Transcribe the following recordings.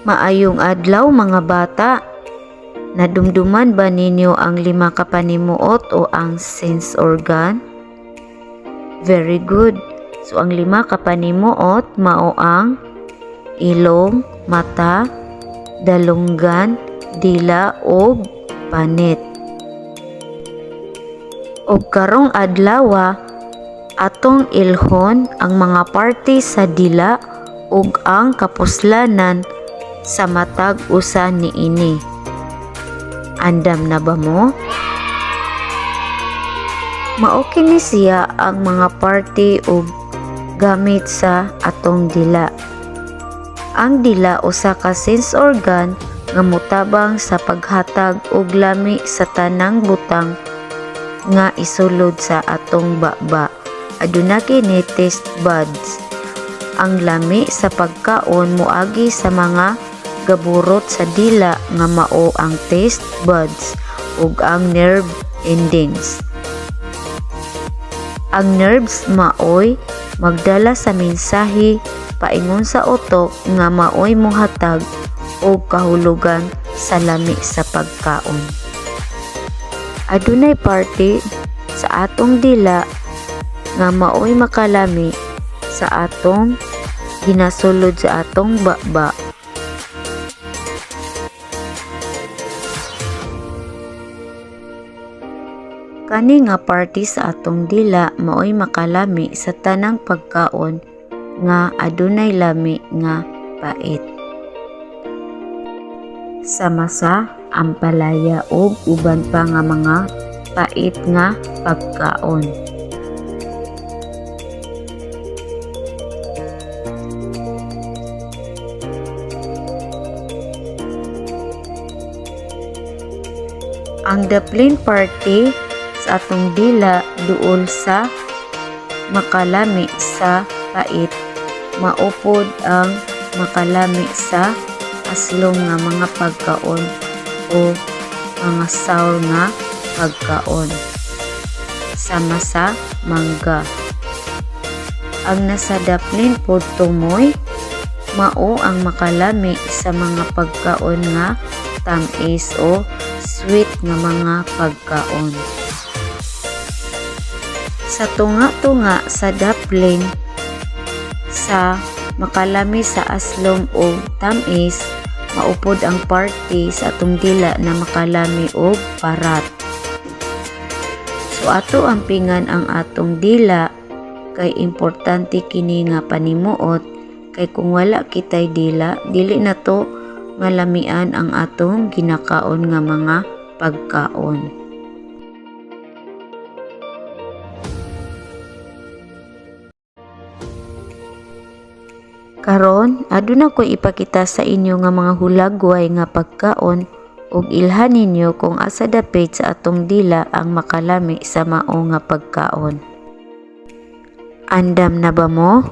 Maayong adlaw, mga bata. Nadumduman ba ninyo ang lima ka panimuot o ang sense organ? Very good. So ang lima ka panimuot mao ang ilong, mata, dalunggan, dila ug panit. Og karong adlawa, atong ilhon ang mga parte sa dila ug ang kapuslanan sa matag usa niini. Andam na ba mo? Mao kini siya ang mga parte ug gamit sa atong dila. Ang dila usa ka sense organ nga motabang sa paghatag og lami sa tanang butang nga isulod sa atong baba. Aduna kini taste buds. Ang lami sa pagkaon moagi sa mga gaburot sa dila nga mao ang taste buds ug ang nerve endings. Ang nerves maoy magdala sa mensahe paingon sa utok nga maoy mohatag og kahulugan sa lami sa pagkaon. Adunay parte sa atong dila nga maoy makalami sa atong ginasulod sa atong baba. Kani nga parte sa atong dila maoy makalami sa tanang pagkaon nga adunay lami nga pait. Sama sa ampalaya ug uban pa nga mga pait nga pagkaon. Ang the plain party sa atong dila duol sa makalami sa pait, maupod ang makalami sa aslom nga mga pagkaon o mga sour nga pagkaon. Sama sa mangga. Ang nasa daplin pod tumoy mao ang makalami sa mga pagkaon nga tam-is o sweet nga mga pagkaon. Sa tunga-tunga sa daplin sa makalami sa aslom o tamis, maupod ang party sa atong dila na makalami og parat. So ato ampingan ang atong dila kay importante kini nga panimuot, kay kung wala kitay dila, dili na to malamian ang atong ginakaon nga mga pagkaon. Karon, aduna ko'y ipakita sa inyo nga mga hulagway nga pagkaon ug ilhan ninyo kung asa dapit sa atong dila ang makalami sa mao nga pagkaon. Andam na ba mo?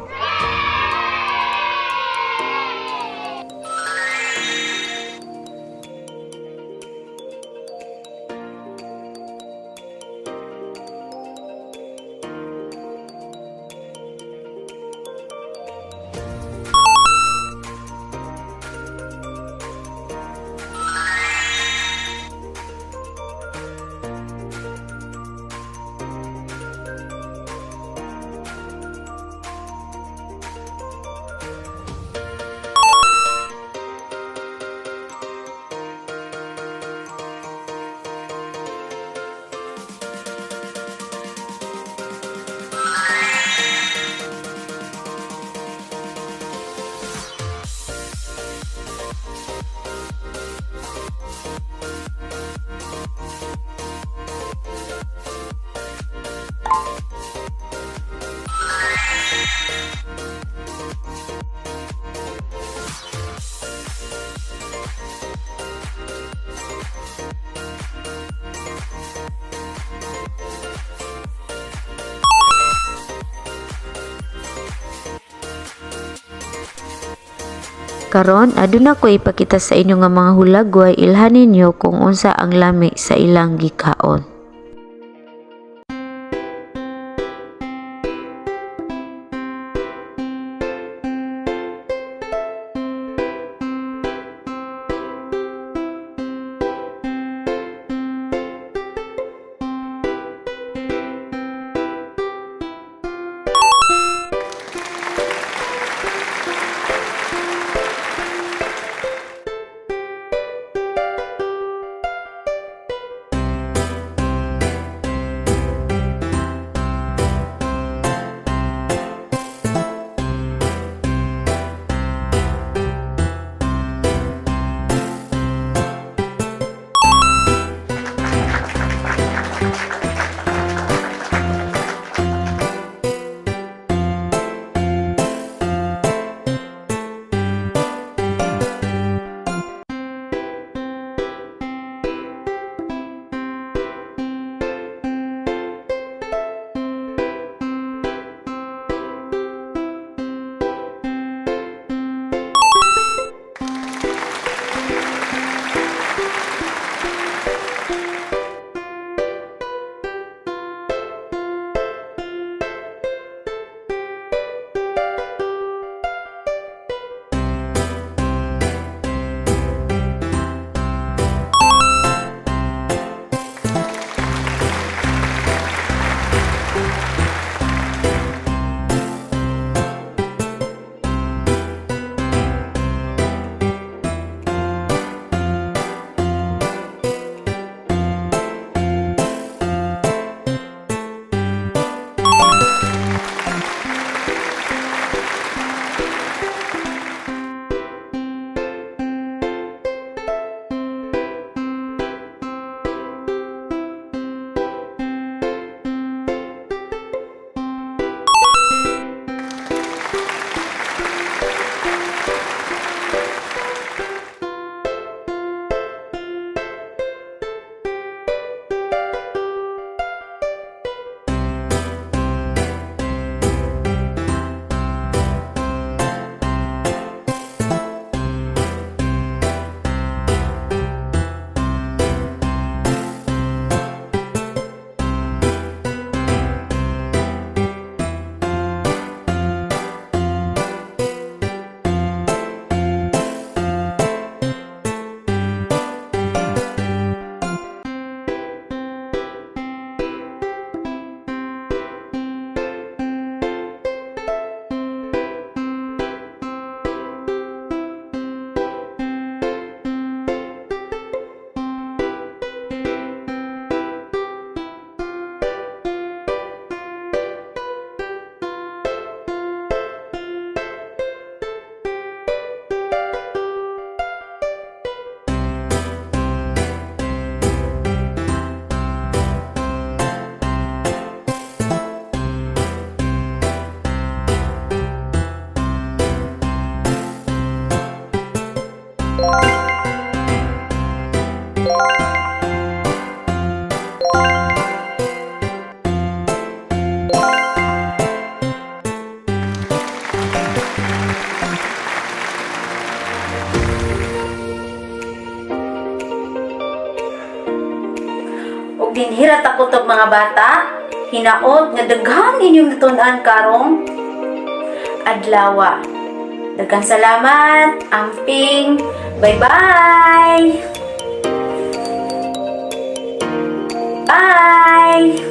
Karon, aduna ko ipakita sa inyo nga mga hulagway, ilhan ninyo kung unsa ang lami sa ilang gikaon. Ug dinhi ra ta kutob, mga bata, hinaot nga daghan inyong natun-an karong adlawa. Daghang salamat, amping, bye-bye! Bye!